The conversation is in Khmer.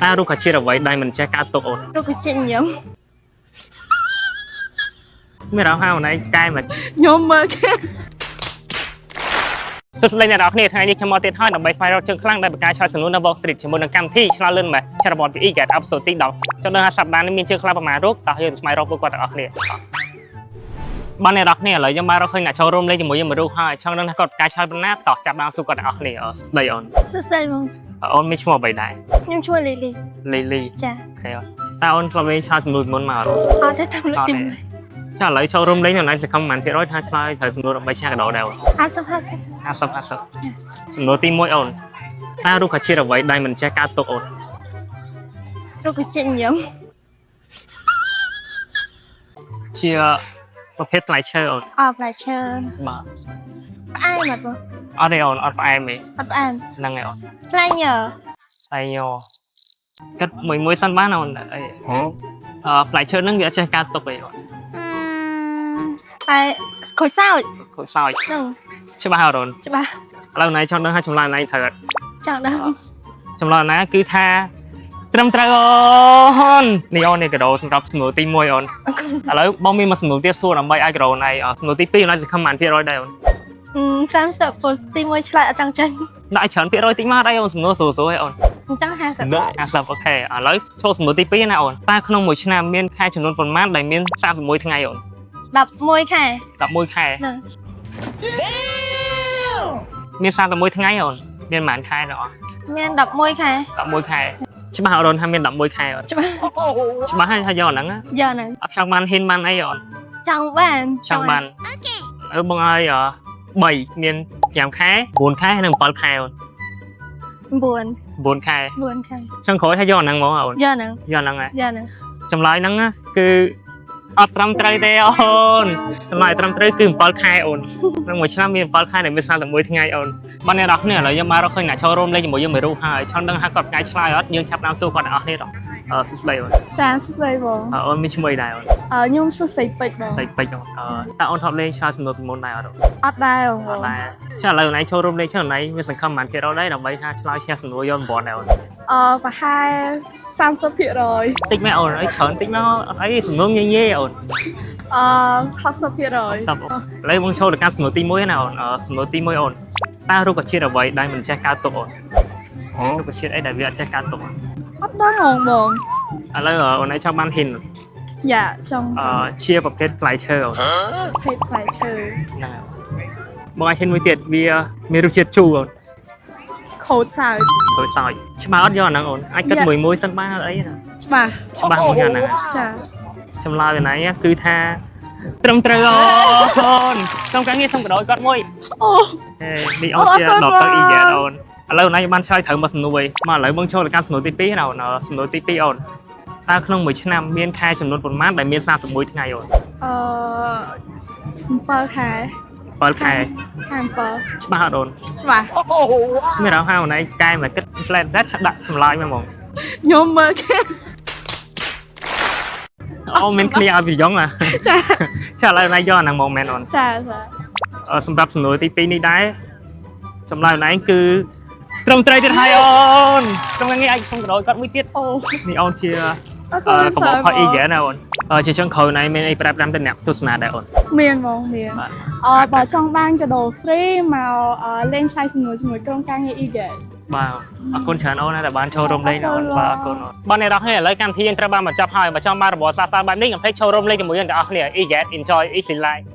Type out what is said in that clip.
តើរុក្ខជាតិអ្វីដែលមិនចេះកើតទុក្ខអូន? រុក្ខជាតិញឹម។ មានអារម្មណ៍ថាអូនឯងកែមិន ខ្ញុំមើលគេ សួស្តីអ្នកនរគ្នា។ថ្ងៃនេះខ្ញុំមកទៀតហើយដើម្បីស្វែងរកជើងខ្លាំងដែលបកការឆ្លើយសំណួរនៅ Walk Street ជាមួយនឹងកម្មវិធីឆ្លើយលឿនម៉េះឆារបតពី E-GET episode ទី10ចង់ដឹងថាសប្តាហ៍នេះមានជើងខ្លាំងប្រមាណរូបតោះយើងស្វែងរកពួកគាត់ទាំងអស់គ្នាតោះបាទអ្នកនរគ្នាឥឡូវយើងបានរកឃើញអ្នកចូលរួមលេងជាមួយយើងមួយរូបហើយចង់ដឹងថាគាត់បកការឆ្លើយប៉ុណ្ណាតោះចាប់ដើមសួរគាត់ទាំងអស់គ្នាអឺស្ដីអូន។ សួស្តីបង។ អូនមានឈ្មោះអ្វីដែរ? ខ្ញុំឈ្មោះលីលី។ លីលី។ ចា។ OK អូនតើអូនធ្លាប់លេងឆ្លើយសំណួរពីមុនមកអត់? អត់ទេតាមលើកទីមួយ។ ចាឥឡូវចូលរួមលេងនៅណៃសង្ឃឹមប៉ុន្មានភាគរយថាឆ្លើយត្រូវសំណួរដើម្បីឈ្នះកាដូដែរអូន? 50 50។ 50 50សំណួរទី1អូនតើរុក្ខជាតិអ្វីដែលមិនចេះកើតទុក្ខអូន? រុក្ខជាតិញឹម។ ជាប្រភេទផ្លែឈើអូន។ អផ្លែឈើ។ បាទ។ ផ្អែមអត់បង? អត់ទេអូនអត់ផ្អែមទេ។ អត់ផ្អែម? ហ្នឹងហើយអូន។ ផ្លែញ ផ្លែញគិតមួយមួយសិនបានអូនអីអឺផ្លែឈើហ្នឹងវាអត់ចេះកើតទុក្ខទេអូន។ អឺផ្លែក្រូចសើច។ ក្រូចសើច? ហ្នឹង។ ច្បាស់អត់អូន? ច្បាស់។ ឥឡូវណៃចង់ដឹងថាចម្លើយណៃត្រូវអត់? ចង់ដឹង។ ចម្លើយណាគឺថាត្រឹមត្រូវអូននេះអូននេះកាដូសម្រាប់សំណួរទី1អូន អរគុណ។ ឥឡូវបងមានមួយសំណួរទៀតសួរដើម្បីឲ្យកូនឯងសំណួរទី2អូនអាចសង្ឃឹមបានភាគរយដែរអូន? 30ព្រោះទី1ឆ្លើយអត់ចង់ចេញ។ ដាក់ឲ្យច្រើនភាគរយតិចមកដែរអូនសំណួរស្រួលស្រួលឯអូន។ អញ្ចឹង50។ 50 OK ឥឡូវចូលសំណួរទី2ណាអូនតើក្នុងមួយឆ្នាំមានខែចំនួនប៉ុន្មានដែលមាន31ថ្ងៃអូន? 11ខែ។ 11ខែ? ហ្នឹង។ មាន31ថ្ងៃអូនមានប៉ុន្មានខែដល់អស់? មាន11ខែ។ 11ខែច្បាស់អូនថាមាន11ខែអូន? ច្បាស់។ ច្បាស់ហើយថាយកអាហ្នឹងណា? យកហ្នឹង។ អត់ចង់បានហ៊ានបានអីអូន? ចង់បាន។ ចង់បានអឺបងឲ្យ3មាន5ខែ9ខែនិង7ខែអូន។ 9 9ខែ? 9ខែ។ ចង់ក្រោយថាយកអាហ្នឹងហ្មងអូន? យកហ្នឹង។ យកអាហ្នឹងហ៎? យកហ្នឹង។ ចម្លើយហ្នឹងណាគឺអត់ត្រឹមត្រូវទេអូនចម្លើយត្រឹមត្រូវគឺ7ខែអូនក្នុងមួយឆ្នាំមាន7ខែដែលមាន31ថ្ងៃអូនបាទអ្នកនរគ្នាឥឡូវយើងមករកឃើញអ្នកចូលរួមលេងជាមួយយើងមួយរូបហើយចង់ដឹងថាគាត់ផ្កាយឆ្លើយអត់យើងចាប់ដើមសួរគាត់ទាំងអស់គ្នាដល់អឺសួស្តីអូន។ ចាសួស្តីបង។ អឺអូនមានឈ្មោះអីដែរអូន? ខ្ញុំឈ្មោះសីពេជ្របង។ ស្រីពេជ្រអូនអឺតើអូនធ្លាប់លេងឆ្លើយសំណួរពីមុនដែរអត់អូន? អត់ដែរបង អត់ដែរចាឥឡូវអូនឯងចូលរួមលេងចឹងអូនឯងមានសង្ឃឹមប៉ុន្មានភាគរយដែរដើម្បីថាឆ្លើយឈ្នះសំណួរយក9ដែរអូន? ប្រហែល30% តិចមែនអូនអីច្រើនតិចមកអត់អីសំណួរងាយងាយអូន។ 60% សប្ឥឡូវបងចូលទៅកាន់សំណួរទី1ណាអូនអឺសំណួរទី1អូនតើរុក្ខជាតិអ្វីដែលមិនចេះកើតទុក្ខអូនរុក្ខជាតិអីដែលវាអត់ចេះកើតទុក្ខអូន? អត់ដឹងហ្មងបង។ ឥឡូវអូនឯងចង់បាន hint? យ៉ាចង់។ ជាប្រភេទផ្លែឈើអូន។ ភេទផ្លែឈើ? ហ្នឹងហើយបងឲ្យ hint មួយទៀតវាមានរសជាតិជូរអូន។ ក្រូចសើច។ ក្រូចសើចច្បាស់អត់យកអាហ្នឹងអូនអាចគិតមួយមួយសិនបានអត់អីណា? ច្បាស់។ ច្បាស់មួយអាហ្នឹង? ចា។ ចម្លើយកន្លែងគឺថាត្រឹមត្រូវអូនសូមការងារសូមកដោគាត់មួយ អូ ហេនេះអូនជាដល់ទៅអ៊ីយ៉ែតអូនឥឡូវអូនឯងបានឆ្លើយត្រូវមកសំណួរឯងមកឥឡូវបងចូលទៅកាន់សំណួរទី2ណាអូនសំណួរទី2អូនតើក្នុងមួយឆ្នាំមានខែចំនួនប៉ុន្មានដែលមាន31ថ្ងៃអូន? 7ខែ។ 7ខែ? ខែ7។ ច្បាស់អត់អូន? ច្បាស់។ មានអារម្មណ៍ថាអូនឯងកែមកគិតផ្លែតតែដាក់ចម្លើយមកហ្មង ខ្ញុំមើលគេ អូមានគ្នាឲ្យប្រយ៉ងអា ចា។ ចាឥឡូវអូនឯងយកអាហ្នឹងមកមែនអូន? ចាចា។ អឺសម្រាប់សំណួរទី2នេះដែរចម្លើយអូនឯងគឺត្រឹមត្រូវទៀតហើយអូនក្នុងថ្ងៃនេះអាចសុំកដោគាត់មួយទៀត អូ នេះអូនជា អរគុណ កបោផអ៊ីយ៉ែណាអូនអឺជាចុងក្រោយអូនឯងមានអីប្រាប់តាមទៅអ្នកទស្សនាដែរអូន? មានបងមាន បាទ។ បើចង់បានកាដូ free មកលេងឆ្លើយសំណួរជាមួយក្រុមការងារ e-game បាទអរគុណច្រើនអូនណាដែលបានចូលរួមលេងណាអូនបាទអរគុណអូនបាទអ្នកនរគ្នាឥឡូវកម្មវិធីយើងត្រូវបានបញ្ចប់ហើយបើចង់បានរបរសាស្ត្របែបនេះកុំភ្លេចចូលរួមលេងជាមួយយើងទាំងអស់គ្នា E-get enjoy easy life.